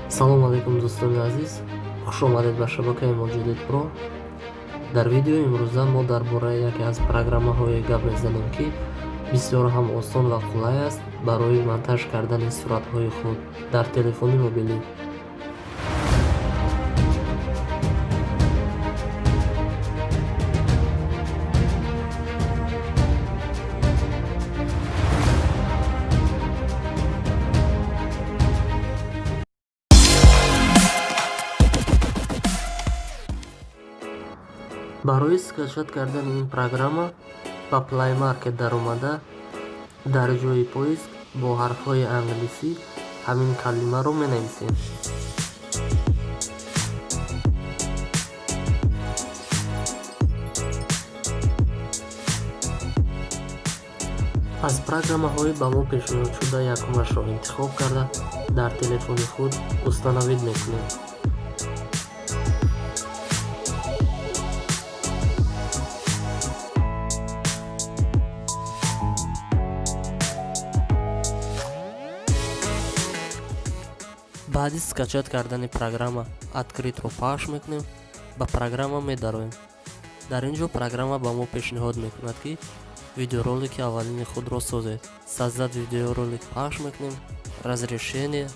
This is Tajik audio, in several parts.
Салом алейкум, дӯстони азиз, хуш омадед ба шабакаи Моҷидид Про. Дар видеои имрӯза мо дар бораи яке аз программаҳое гап мезанем, ки бисёр ҳам осон ва қулай аст барои монтаж кардани суратҳои худ дар телефони мобилӣ. Барои скачать кардани ин программа ба Play Market даромада, дар ҷои поиск бо ҳарфҳои англисӣ ҳамин калимаро менависем. Аз программаҳои ба мо пешниҳодшуда якумашро интихоб карда, дар телефони худ установить мекунем. Баъди скачать кардани программа «Открыть»-ро пахш мекунем, ба программа медароем. Дар ин ҷо программа ба мо пешниҳод мекунад, ки видеоролики аввалини худро созед. «Создать видеоролик» пахш мекунем, «Разрешение»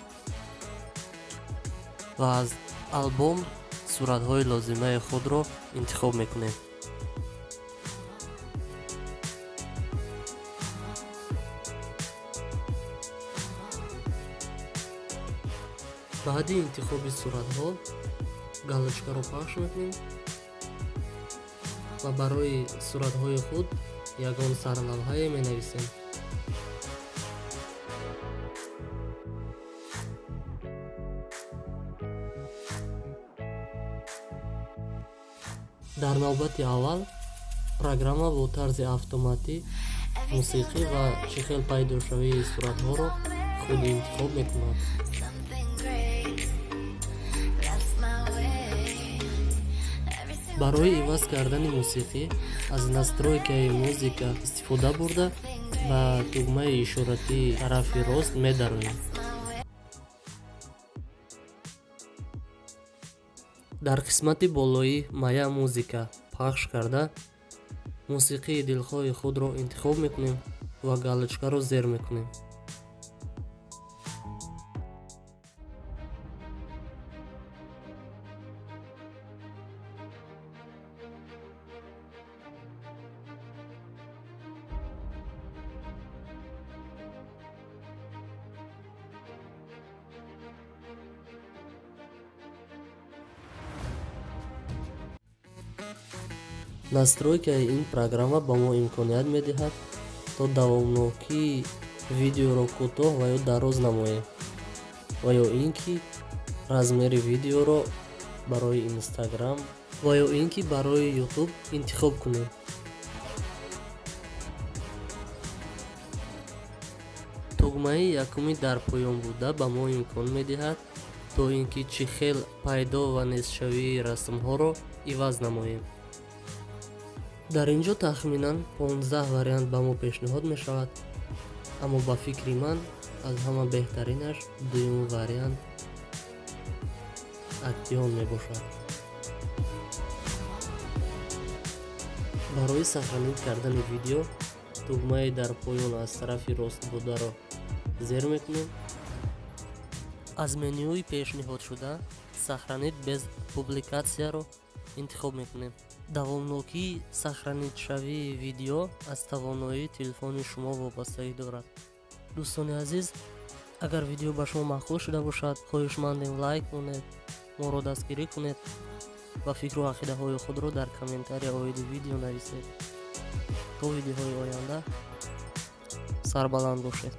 ва аз албом суратҳои лозимаи худро интихоб мекунем. Баъди интихоби суратҳо галочкаро пахш мекунем ва барои суратҳои худ ягон сарлавҳае менависем. Дар навбати аввал программа бо тарзи автоматӣ мусиқӣ ва чӣ хел пайдошавии суратҳоро худ интихоб мекунад. Барои иваз кардани мусиқӣ аз настройкаи «Музыка» истифода бурда, ба тугмаи ишоратии тарафи рост медароем. Дар қисмати болоӣ «Моя музыка» пахш карда, мусиқии дилхоҳи худро интихоб мекунем ва галочкаро зер мекунем. Настройкаи ин программа ба мо имконият медиҳад, то давомнокии видеоро кӯтоҳ ва ё дароз намоем ва ё ин ки размери видеоро барои Инстаграм ва ё ин ки барои Ютуб интихоб кунем. Тугмаи якуми дар поён буда ба мо имкон медиҳад, то ин ки чӣ хел пайдо ва нестшавии расмҳоро иваз намоем. Дар ин ҷо тахминан 15 вариант ба мо пешниҳод мешавад, аммо ба фикри ман аз ҳама беҳтаринаш дуюм вариант «Актион» мебошад. Барои сохранить кардани видео тугмаи дар поён аз тарафи рост бударо зер мекунем. Аз менюи пешниҳодшуда «Сохранить без публикация»-ро интихоб мекунем. Давомнокии сохранитшавии видео аз тавоноии телефони шумо вобастагӣ дорад. Дӯстони азиз, агар видео ба шумо маъқул шуда бошад, хоҳишмандем, лайк монед, моро дастгирӣ кунед ва фикру ақидаҳои худро дар комментария оиди видео нависед. То видеоҳои оянда сарбаланд бошед.